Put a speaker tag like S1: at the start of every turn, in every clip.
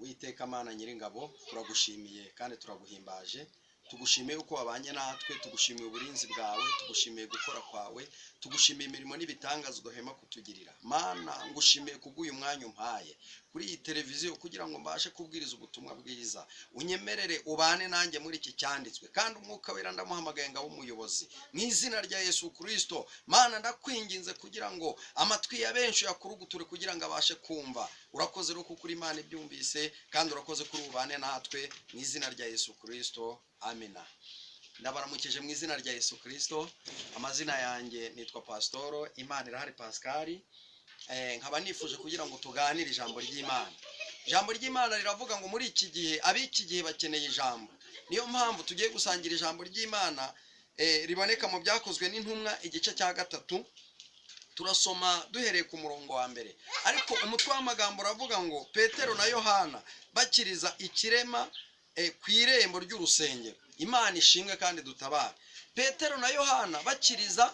S1: Uwiteka Mana Nyiringabo, turagushimiye kandi turaguhimbaje. Tugushimiye uko wabanye natwe, tugushimiye uburinzi bwawe, tugushimiye gukora kwawe, tugushimiye imirimo n'ibitangaza udahwema kutugirira. Mana, ngushimiye kubw'uyu mwanya umpaye kuri iyi televiziyo kugira ngo mbashe kubwiriza ubutumwa bwiza. Unyemerere ubane nanjye muri iki cyanditswe, kandi Umwuka Wera ndamuhamagaye ngo abe umuyobozi mu izina rya Yesu Kirisito. Mana, ndakwinginze kugira ngo amatwi ya benshi uyakuruguture kugira ngo abashe kumva. Urakoze rero kuko uri Imana ibyumvise, kandi urakoze kuri ubane natwe mu izina rya Yesu Kirisito, amina. Ndabaramukije mu izina rya Yesu Kirisito. Amazina yanjye nitwa Pasitoro Imana Irahari Pascal. Nkaba nifuje kugira ngo tuganire ijambo ry'Imana. Ijambo ry'Imana riravuga ngo muri iki gihe, ab'iki gihe bakeneye ijambo. Niyo mpamvu tugiye gusangira ijambo ry'Imana, riboneka mu Byakozwe n'Intumwa igice cya 3. Turasoma duhereye ku murongo wa 1, ariko umutwe w'amagambo uravuga ngo Petero na Yohana bakiriza ikirema ku irembo ry'urusengero. Imana ishimwe kandi dutabare. Petero na Yohana bakiriza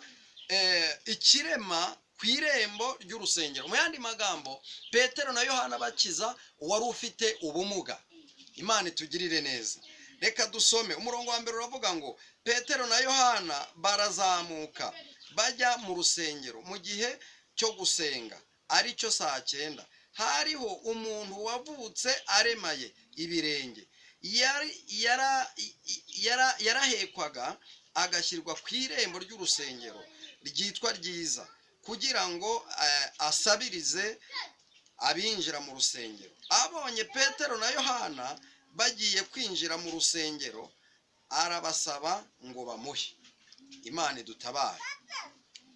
S1: ikirema ku irembo ry'urusengero. Mu yandi magambo, Petero na Yohana bakiza uwari ufite ubumuga. Imana itugirire neza. Reka dusome umurongo wa 1, uravuga ngo Petero na Yohana barazamuka bajya mu rusengero mu gihe cyo gusenga, aricyo saa 9. Hariho umuntu wavutse aremaye ibirenge, yarahekwaga agashyirwa ku irembo ry'urusengero ryitwa Ryiza, kugira ngo asabirize abinjira mu rusengero. Abonye Petero na Yohana bagiye kwinjira mu rusengero, arabasaba ngo bamuhe. Imana idutabare.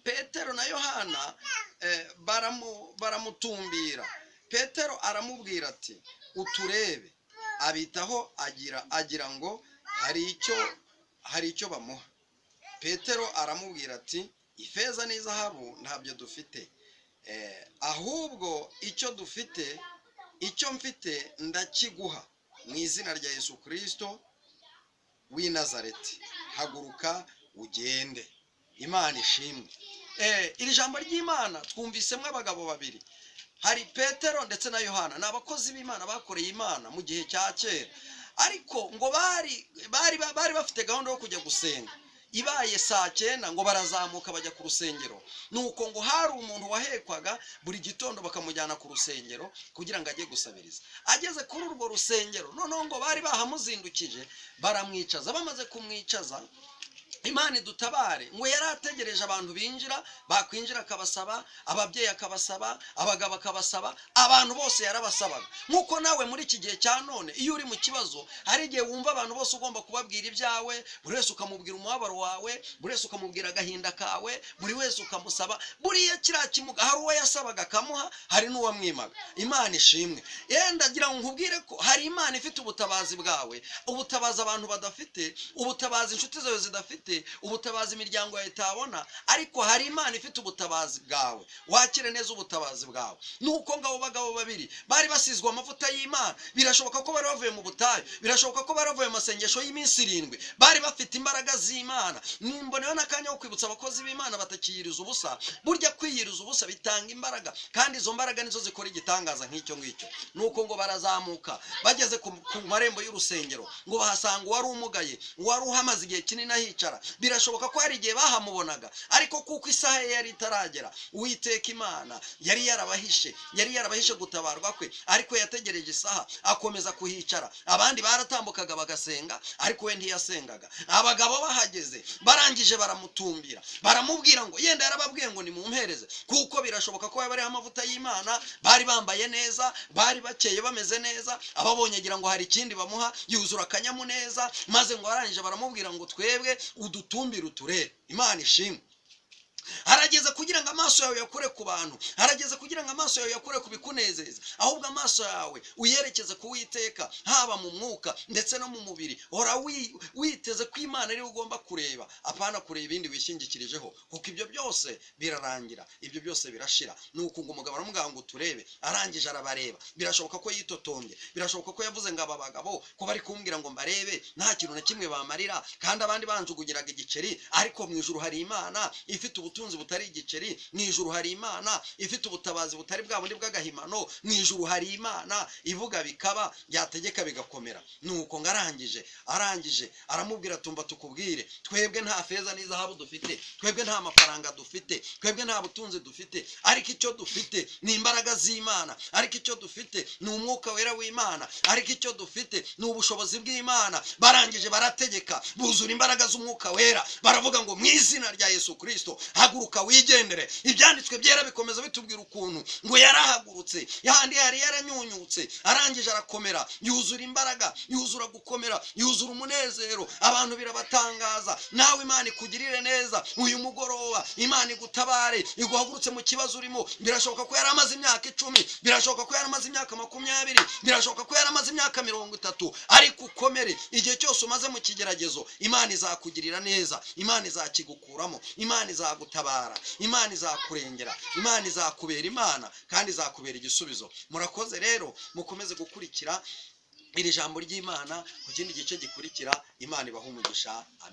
S1: Petero na Yohana baramutumbira. Petero aramubwira ati uturebe. Abitaho agira ngo hari icyo bamuha. Petero aramubwira ati ifeza n'izahabu ntabyo dufite, ahubwo icyo dufite, icyo mfite ndakiguha mu izina rya Yesu Kirisito w'i Nazareti, haguruka ugende. Imana ishimwe. Iri jambo ry'Imana twumvisemo abagabo babiri, hari Petero ndetse na Yohana. Ni abakozi b'Imana bakoreye Imana mu gihe cya kera, ariko ngo bari bafite gahunda yo kujya gusenga. Ibaye saa 9 ngo barazamuka bajya ku rusengero. Nuko ngo hari umuntu wahekwaga buri gitondo bakamujyana ku rusengero kugira ngo ajye gusabiriza. Ageze kuri urwo rusengero, noneho ngo bari bahamuzindukije baramwicaza. Bamaze kumwicaza, Imana idutabare, ngo yari ategereje abantu binjira, bakwinjira akabasaba, ababyeyi akabasaba, abagabo akabasaba, abantu bose yarabasabaga. Nk'uko nawe muri iki gihe cya none iyo uri mu kibazo, hari igihe wumva abantu bose ugomba kubabwira ibyawe, buri wese ukamubwira umubabaro wawe, buri wese ukamubwira agahinda kawe, buri wese ukamusaba. Buriya kiriya kimuga hari uwo yasabaga akamuha, hari n'uwamwimaga. Imana ishimwe. Yenda ngira ngo nkubwire ko hari Imana ifite ubutabazi bwawe, ubutabazi abantu badafite, ubutabazi inshuti zawe zidafite, ubutabazi imiryango yawe itabona, ariko hari Imana ifite ubutabazi bwawe. Wakire neza ubutabazi bwawe. Nuko ngabo bagabo babiri bari basizwe amavuta y'Imana, birashoboka ko bari bavuye mu butayu, birashoboka ko bari bavuye mu masengesho y'iminsi 7, bari bafite imbaraga z'Imana. Nimboneyeho n'akanya ko kwibutsa abakozi b'Imana batakiyiriza ubusa. Burya kwiyiriza ubusa bitanga imbaraga, kandi izo mbaraga nizo zikora igitangaza nk'icyo ngicyo. Nuko ngo barazamuka bageze ku marembo y'urusengero, ngo bahasanga uwari umugaye, uwari uhamaze igihe kinini ahicara. Birashoboka ko hari igihe bahamubonaga, ariko kuko isaha ye yari itaragera, Uwiteka Imana yari yarabahishe gutabarwa kwe, ariko yategereje isaha akomeza kuhicara. Abandi baratambukaga bagasenga, ariko we ntiyasengaga. Abagabo bahageze barangije baramutumbira, baramubwira ngo yenda yarababwiye ngo nimumpereze, kuko birashoboka ko bari amavuta y'Imana, bari bambaye neza, bari bakeye bameze neza. Ababonye agira ngo hari ikindi bamuha, yuzura akanyamuneza, maze ngo arangije baramubwira ngo twebwe udutumbire uturere. Imana ishimwe. Harageze kugira ngo amaso yawe yakure ku bantu, harageze kugira ngo amaso yawe yakure ku bikunezeza, ahubwo amaso yawe uyerekeze ku Uwiteka, haba mu mwuka ndetse no mu mubiri. Hora witeze ko Imana ariyo ugomba kureba, apana kureba ibindi wishingikirijeho, kuko ibyo byose byose birarangira, ibyo byose birashira. Nuko ngo umugabo aramubwira ngo turebe, arangije arabareba. Birashoboka ko yitotombye, birashoboka ko yavuze ngo aba bagabo ko bari kumbwira ngo mbarebe nta kintu na kimwe bamarira, kandi abandi banjugugiraga igiceri, ariko mu ijuru hari Imana ifite ubutunzi butari igiceri, mu ijuru hari Imana ifite ubutabazi butari bwa bundi bw'agahimano, mu ijuru hari Imana ivuga bikaba, yategeka bigakomera. Nuko ngo arangije aramubwira, tumva tukubwire, twebwe nta feza n'izahabu dufite, twebwe nta mafaranga dufite, twebwe nta butunzi dufite, ariko icyo dufite ni imbaraga z'Imana, ariko icyo dufite ni umwuka wera w'Imana, ariko icyo dufite ni ubushobozi bw'Imana. Barangije barategeka, buzura imbaraga z'umwuka wera, baravuga ngo mu izina rya Yesu Kristo haguruka wigendere. Ibyanditswe byera bikomeza bitubwira ukuntu ngo yarahagurutse, yahandi yari yaranyunyutse, arangije arakomera, yuzura imbaraga, yuzura gukomera, yuzura umunezero, abantu birabatangaza. Nawe Imana ikugirire neza uyu mugoroba, Imana igutabare, iguhagurutse mu kibazo urimo. Birashoboka ko yari amaze imyaka 10, birashoboka ko yari amaze imyaka 20, birashoboka ko yari amaze imyaka 30, ariko ukomere. Igihe cyose umaze mu kigeragezo, Imana izakugirira neza, Imana izakigukuramo, Imana izagutabara, Imana izakurengera, Imana izakubera Imana kandi izakubera igisubizo. Murakoze rero, mukomeze gukurikira iri jambo ry'Imana ku kindi gice gikurikira. Imana ibahe umugisha. Amen.